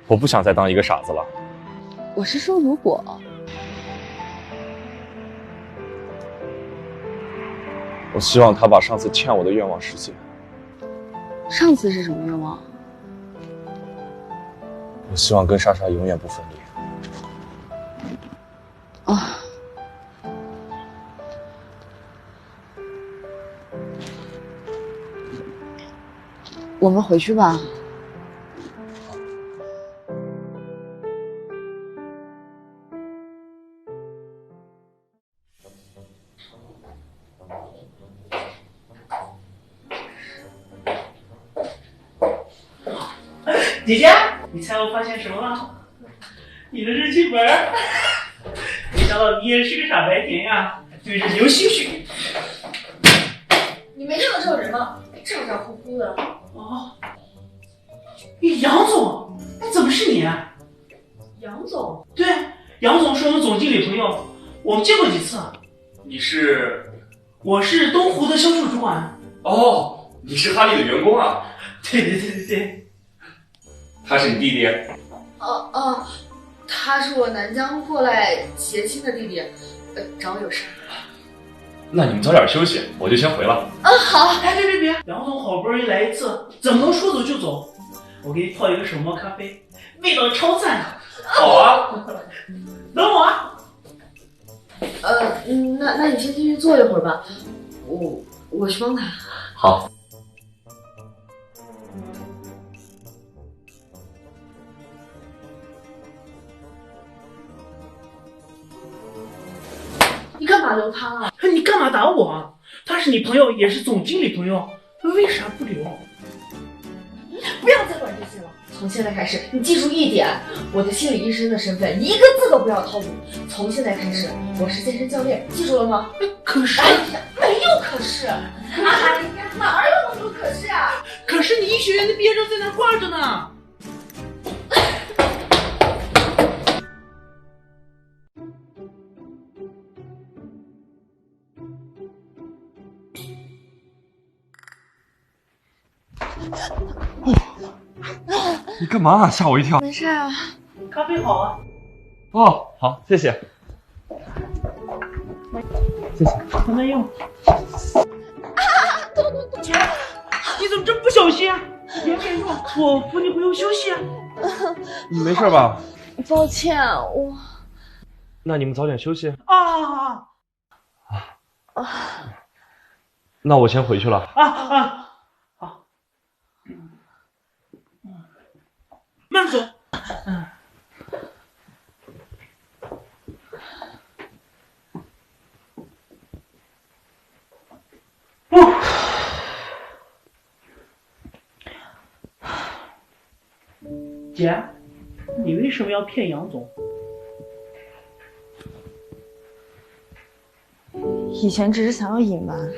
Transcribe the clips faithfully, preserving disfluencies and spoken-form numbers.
我不想再当一个傻子了。我是说如果。我希望他把上次欠我的愿望实现。上次是什么愿望？我希望跟莎莎永远不分离。哦。我们回去吧。姐姐，你猜我发现什么了？你的日记本儿。没想到你也是个傻白甜呀，对日记有兴趣。你没见过这种人吗？这种傻乎乎的。哦，杨总，哎，怎么是你啊？杨总？对，杨总是我们总经理朋友，我们见过几次。你是？我是东湖的销售主管。哦，你是哈利的员工啊？对对对对对。他是你弟弟？哦哦，他是我南疆过来结亲的弟弟，呃，找我有事儿。那你们早点休息，我就先回了。嗯，好。哎，别别别，杨总好不容易来一次，怎么能说走就走？我给你泡一个手磨咖啡，味道超赞的。好啊。等我啊。呃，嗯，那那你先进去坐一会儿吧，我我去帮他。好。你干嘛留他啊？你干嘛打我啊？他是你朋友，也是总经理朋友，为啥不留？不要再管这些了。从现在开始，你记住一点，我的心理医生的身份，一个字都不要透露。从现在开始，我是健身教练，记住了吗？可是，哎呀，没有可是。哎呀，哪儿有那么多可是啊？可是你医学院的毕业证在那儿挂着呢。你干嘛？吓我一跳！没事啊。咖啡好啊。哦，好，谢谢。谢谢。慢慢用。你怎么这么不小心啊？别别用，我扶你回屋休息啊。你没事吧？抱歉，我……那你们早点休息。啊啊啊！啊，那我先回去了。啊啊，好。慢走。嗯。不。姐，你为什么要骗杨总？以前只是想要隐瞒，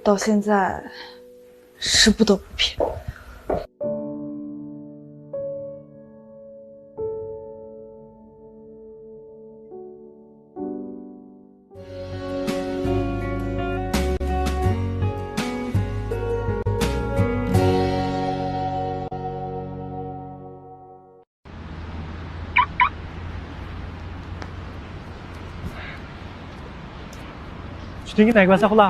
到现在是不得不骗。 چۈشتىن كېيىن نەگە بارساق بولا؟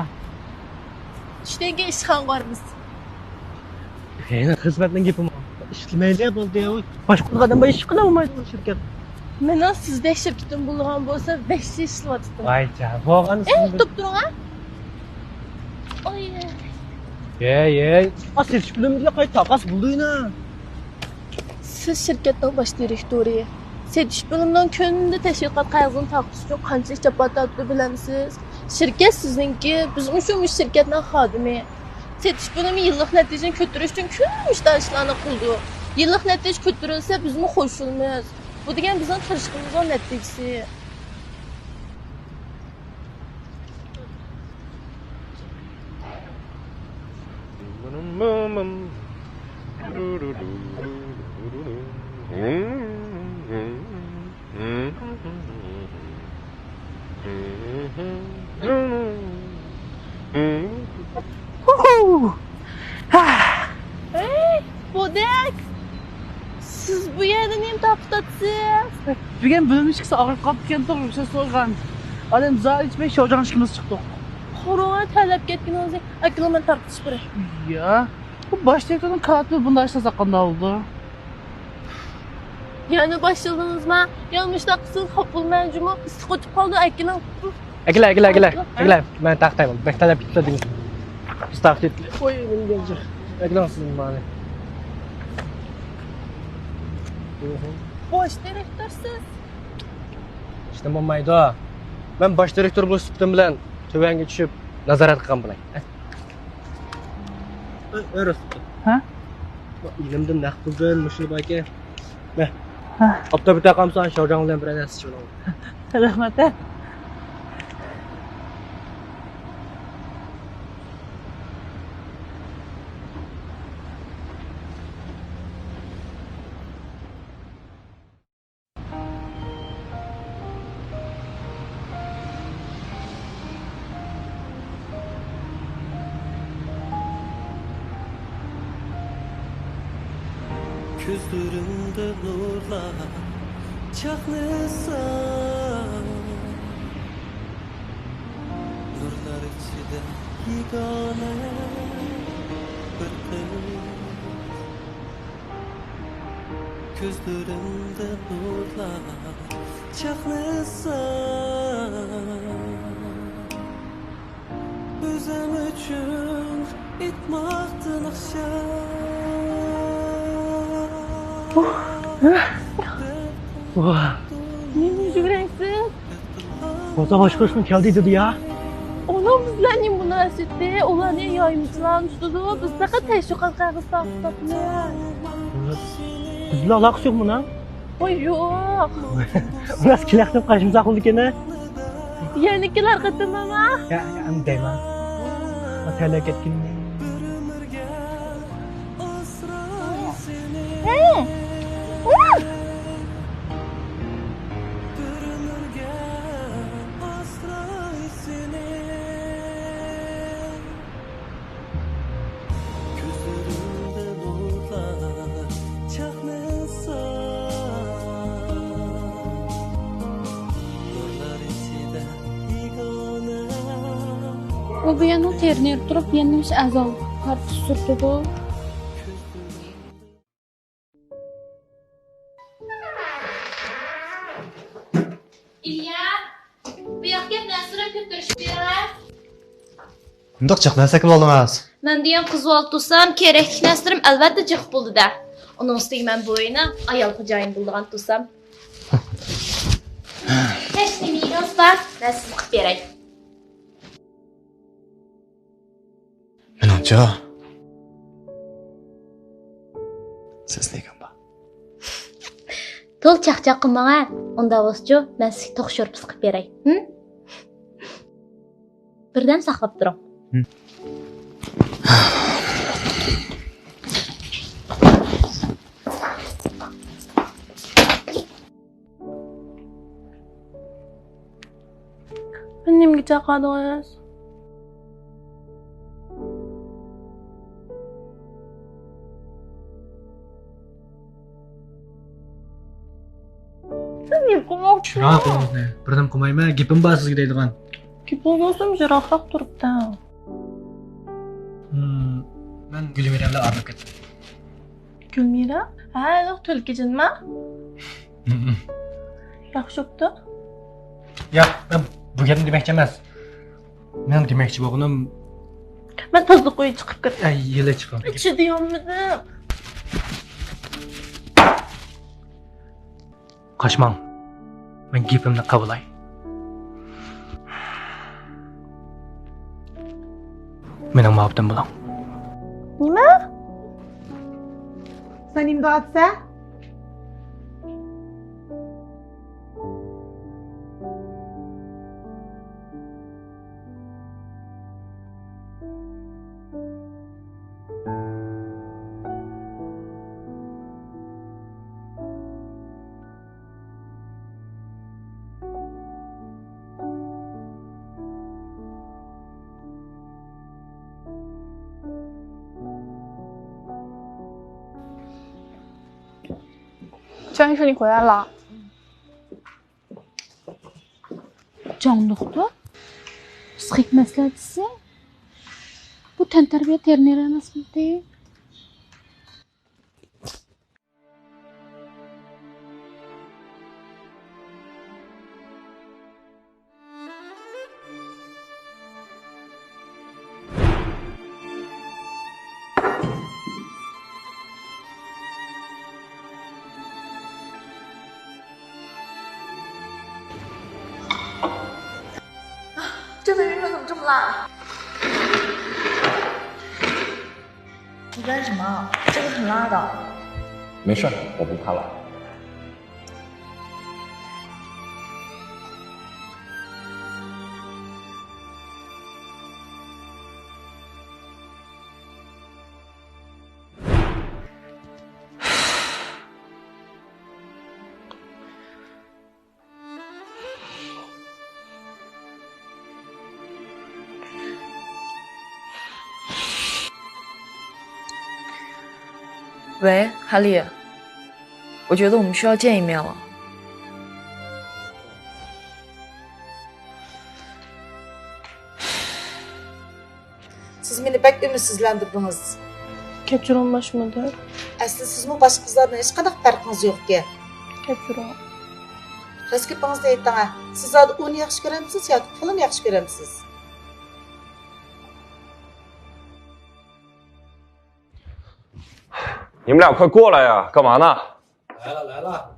چۈشتىن كېيىن ئىشخانىغا بارىمىز. قېنى، خىزمەتنىڭ گېپىمۇ. ئىشلىمەيلى بولدى. باشقا ئادەم بار ئىش قىلالمايدۇ شىركەت. مېنىڭ سىزدەك شىركىتىم بولغان بولسا، ۋەھشىي ئىشلىۋاتىتتىم. ۋاي جان، بولغان ئىشىڭ. توپ تۇرۇڭ ھە. ئاي. ھەي، ھەي. ئا، سېتىش بۆلۈمىدىلا قايتا تاقاس بولدۇينا. سىز شىركەتنىڭ باش دىرېكتورى. سېتىش بۆلۈمىنىڭ كۈندە تەشۋىقات قەغىزىنى تارقىتىش ئۈچۈن قانچىلىك جاپا تارتتى بىلەمسىز؟ شىركەت سىزنىڭكى، بىزمۇ شۇ مۇشۇ شىركەتنىڭ خادىمى. سېتىش بۆلۈمى يىللىق نەتىجىنى كۆتۈرۈش ئۈچۈن كۈندە مۇشۇنداق ئىشلارنى قىلىدۇ. يىللىق نەتىجە كۆتۈرۈلسە، بىزمۇ قوشۇلىمىز. بۇ دېگەن بىزنىڭ تىرىشقىنىمىزنىڭ نەتىجىسى. ھۇھۇ! ھە! ئەي، بودەك! سىز بۇ بۈگۈن بۆلۈم ئىشىكىسى ئاغرىپ قاپتىكەن، توغرا بىر سۆز سورىغان. ئادەم زادى ئىچمەي شوجاڭ ئىشىكىمىزگە چىقتۇق. قورۇڭنى تەرلەپ كەتكىنىڭىزنى ئەكېلىڭ، مەن تارقىتىش بېرەي. يا، بۇ باش دىرېكتورنىڭ كاتىپى بۇنداق ئىشلىسا قانداق بولىدۇ؟ يەنە باشلىدىڭىزما؟ يەنە مۇشۇنداق قىلسىڭىز خاپا بولىمەن جۇمۇ. ئىسسىق ئۆتۈپ قالدى، ئەكېلىڭ. ئەكېلە، ئەكېلە، ئەكېلە. ئەكېلە. مەن تاقىتاي بولدى. بەك تەلەپ كېتىپتۇ دېگىن. بىز تاقىتىپ. قوي، نېمە گەپ جىق. ئەكېلىڭ سىز مانى. باش دىرېكتورسىز. ئىشتىن بولمايدۇ. مەن باش دىرېكتور بولۇش سۈپىتىم بىلەن تۆۋەنگە چۈشۈپ نازارەت قىلغان بولاي. ئۆ، ئۆ، راست. ھە؟ ئېلىمدىن نەق پۇلدىن مۇشۇلا باركەن. مە. ھە. ئاپتاپ ئۆتە قالمىسا، شاۋجاڭ بىلەن بىرەر نەرسە ئىچىۋالاڭ. رەھمەت، ھە. كۆزلىرىڭدە نۇرلار چاقنىسا، نۇرلار ئىچىدە يېگانە بىر قىز. كۆزلىرىڭدە نۇرلار چاقنىسا، ئۆزۈم ئۈچۈن ئېيتماقتىن ئوخشاش. ۋاھ. نېمە يۈگۈرەيسىز؟ بازار باشقۇرۇشنىڭ كەلدى دېدى يا. ئۇنىڭ بىز بىلەن نېمە مۇناسىۋىتى؟ ئۇلارنى يايمىچىلارنى تۇتىدۇ، بىز پەقەت تەشۋىقات قىلغان ساقچىلارمىز. بىز بىلەن ئالاقىسى يوقمۇ ئۇنىڭ؟ ۋاي يوق. ئۇناس كېلەقتىن قاچمىساق بولىدىكەن ھە. يەنە كېلەر قېتىمىما؟ يا، يا، ئەمدى دەيمەن. ما تەلەي كەتكىنىنى. ھە. كۆزلىرىڭدە نۇرلار چاقنىسا، نۇرلار ئىچىدە يېگانە. ئۇ بۇ يەرنىڭ تېرىنى ئېرىپ تۇرۇپ، يەنە نېمىشقا ئەزالار تۈس سۈرتىدۇ؟ ئىليا، بۇ ياققا كەپ، نەرسىلىرىمنى كۆتۈرۈشۈپ بېرىڭە. مۇنداق جىق نەرسە كىم ئالدىڭىز؟ مەن دېگەن قىزىۋالدى تۇرسام، كېرەكلىك نەرسىلىرىم ئەلۋەتتە جىق بولىدۇ-دە. ئۇنىڭ ئۈستىگە مەن بۇ ئۆينىڭ ئايال خوجايىنى بولىدىغان تۇرسام. كەچتە نېمە يېگىڭىز بار؟ مەن سىزگە قىلىپ بېرەي. مېنىڭچە، سىز نېگىم بار؟ تولا چاقچاق قىلماڭ ھە. ئۇنداق بولسىچۇ، مەن سىزگە توخۇ شورپىسى قىلىپ بېرەي. ھىم؟ بىردەم ساقلاپ تۇرۇڭ. ھىم. مېنى نېمىگە چاقىردىڭىز؟ سىز نېمە قىلماقچىسىز؟ چىراغ قىلىڭىزنى. بىردەم قىلمايمەن، گېپىم بار سىزگە دەيدىغان. گېپىڭىز بولسىمۇ يىراقراق تۇرۇپ دەڭ. ھىم، مەن گۈلمىرە بىلەن ئايرىلىپ كەتتىم. گۈلمىرە؟ ھە، ھېلىقى تۈلكىجىنما؟ ھىم. ياخشى بوپتۇ. ياق، مەن بۇ گەپنى دېمەكچى ئەمەس. مېنىڭ دېمەكچى بولغىنىم، مەن تازىلىق ئۆيىگە چىقىپ كىرىپ، ئەي، يېلى چىقىڭ. چىدىيالمىدىم. قاچماڭ. مەن گېپىمنى قىلىۋالاي. مېنىڭ مۇھەببىتىم بولۇڭ. نېمە؟ سەن نېمە دەۋاتىسەن؟ چاي شۇنى قويارلا. جاڭ دوختۇر، پسىخىك مەسلىھەتچىسى. بۇ تەنتەربىيە تېرېنېرى ئەمەسمىدى؟ 这个人怎么这么辣？你干什么？这个很辣的。没事儿，我不怕辣。 喂，哈利，我觉得我们需要见一面了。 سىز مېنى بەك ئۈمىدسىزلەندۈردىڭىز. كەچۈرۈڭ، باش مۇدىر. ئەسلى سىزمۇ باشقا قىزلاردىن ھېچقانداق پەرقىڭىز يوقكەن. كەچۈرۈڭ. راست گېپىڭىزنى ئېيتىڭ ھە. سىز زادى ئۇنى ياخشى كۆرەمسىز ياكى پۇلىنى ياخشى كۆرەمسىز؟ 你们俩快过来呀，干嘛呢？来了，来了。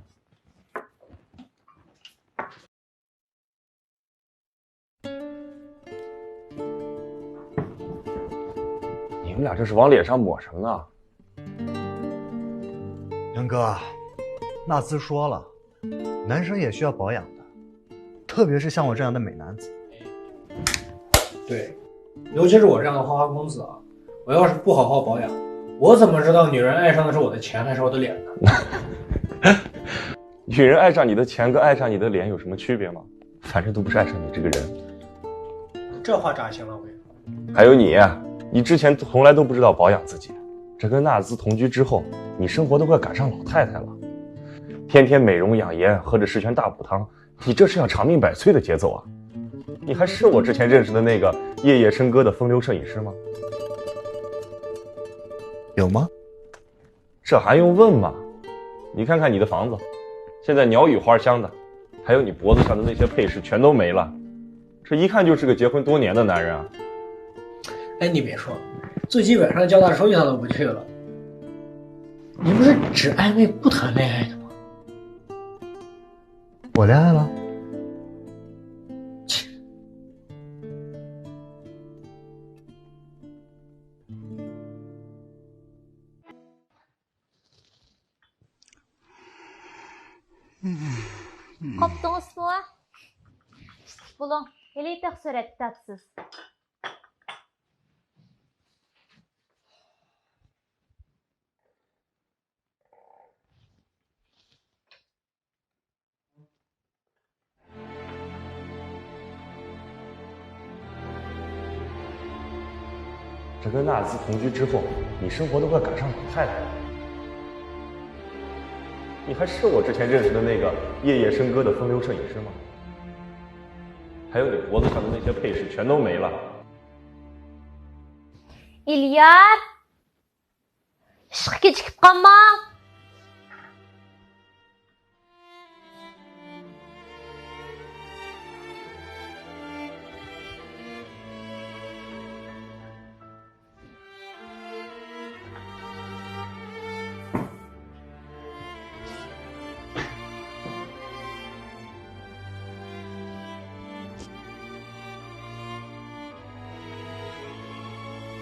你们俩这是往脸上抹什么呢？杨哥，纳斯说了，男生也需要保养的，特别是像我这样的美男子。对，尤其是我这样的花花公子啊，我要是不好好保养，我怎么知道女人爱上的是我的钱还是我的脸呢？女人爱上你的钱跟爱上你的脸有什么区别吗？反正都不是爱上你这个人。这话扎心了，我跟你说。还有你，你之前从来都不知道保养自己，这跟纳斯同居之后，你生活都快赶上老太太了。天天美容养颜，喝着十全大补汤，你这是要长命百岁的节奏啊！你还是我之前认识的那个夜夜笙歌的风流摄影师吗？有吗？ 这还用问吗？你看看你的房子，现在鸟语花香的，还有你脖子上的那些配饰全都没了，这一看就是个结婚多年的男人啊！哎，你别说，最近晚上交大收一趟都不去了。你不是只爱妹不谈恋爱的吗？我恋爱了。切。 قاپتىڭىزمۇ؟ ئىشلىك بولۇڭ. ھېلى تېخى سۈرەتتە تاپسىز. 这跟纳斯同居之后，你生活都快赶上老太太了。你还是我之前认识的那个夜夜笙歌的风流摄影师吗？还有你脖子上的那些配饰全都没了。ئىلياس! ئىشقا كېچىكىپ قالماڭ!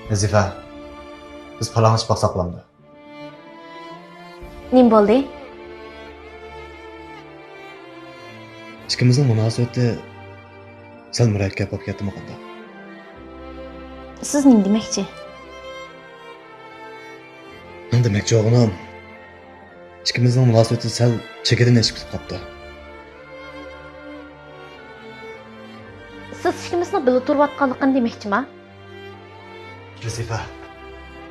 نەزىفە، بىز پاراڭلىشىپ باقساق بولامدۇ؟ نېمە بولدى؟ ئىككىمىزنىڭ مۇناسىۋىتى سەل مۇرەككەپ بولۇپ كەتتىمۇ قانداق؟ سىز نېمە دېمەكچى؟ مەن دېمەكچى بولغىنىم، ئىككىمىزنىڭ مۇناسىۋىتى سەل چېكىدىن ئېشىپ كېتىپ قاپتۇ. سىز ئىككىمىزنىڭ بىللە تۇرۇۋاتقانلىقىنى دېمەكچىما؟ رەزىفە،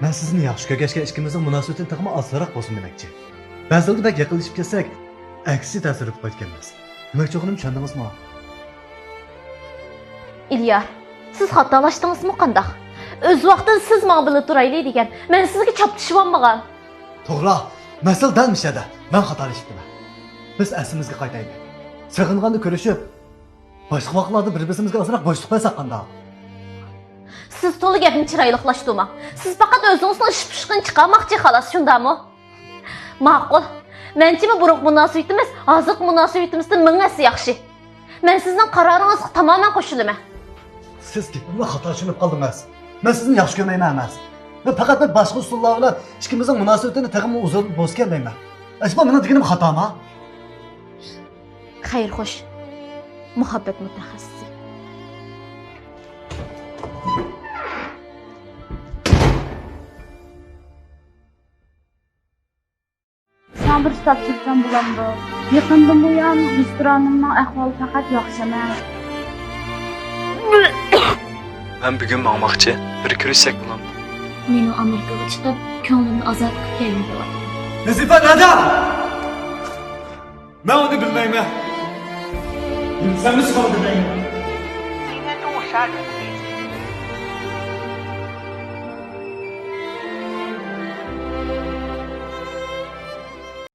مەن سىزنى ياخشى كۆرگەچكە ئىككىمىزنىڭ مۇناسىۋىتىنى تېخىمۇ ئاسانراق بولسۇن دېمەكچى. بەزىلىرىدە بەك يېقىنلىشىپ كەتسەك، ئەكسىچە تەسىر بولۇپ قالىدىكەنمىز. دېمەكچى بولغىنىم چۈشەندىڭىزمۇ؟ ئىليار، سىز خاتالاشتىڭىزمۇ قانداق؟ ئۆز ۋاقتىدا سىز ماڭا بىللە تۇرايلى دېگەن. مەن سىزگە چاپلىشىۋالمىغان. توغرا، مەسىلە دەل مۇشۇ يەردە. مەن خاتالىشىپتىمەن. بىز ئەسلىمىزگە قايتايلى. سېغىنغاندا كۆرۈشۈپ، باشقا ۋاقىتلاردا بىر-بىرىمىزگە ئازراق بوشلۇق بەرسەك قانداق؟ سىز تولا گەپنى چىرايلىقلاشتۇرماڭ. سىز پەقەت ئۆزىڭىزنىڭ ئىش پۇشقىنى چىقارماقچى خالاس، شۇنداقمۇ؟ ماقۇل. مەنچىمۇ بۇرۇنقى مۇناسىۋىتىمىز ھازىرقى مۇناسىۋىتىمىزدىن مىڭ ھەسسە ياخشى. مەن سىزنىڭ قارارىڭىزغا تامامەن قوشۇلىمەن. سىز گېپىمنى خاتا چۈشىنىپ قالدىڭىز. مەن سىزنى ياخشى كۆرمەيمەن ئەمەس. مەن پەقەت بىر باشقا ئۇسۇللار بىلەن ئىككىمىزنىڭ مۇناسىۋىتىنى تېخىمۇ ئۇزۇن بولسىكەن دەيمەن. ئەجەبا مېنىڭ دېگىنىم خاتامۇ؟ خەير خوش، مۇھەببەت مۇتەخەسسىسى. ساڭا بىر سوراپ سۆزلىسەم بولامدۇ؟ يېقىندىن بۇيان رېستورانىمنىڭ ئەھۋالى پەقەت ياخشى ئەمەس. مەن بۈگۈن ماڭماقچى، بىر كۆرۈشسەك بولامدۇ؟ مېنىڭ ئامېرىكىغا چىقىپ، كۆڭلۈمنى ئازاد قىلىپ كەلگۈم كېلىۋاتىدۇ. نەزىپە، نەدە؟ مەن ئۇنى بىلمەيمەن. بىلسەممۇ ساڭا دېمەيمەن.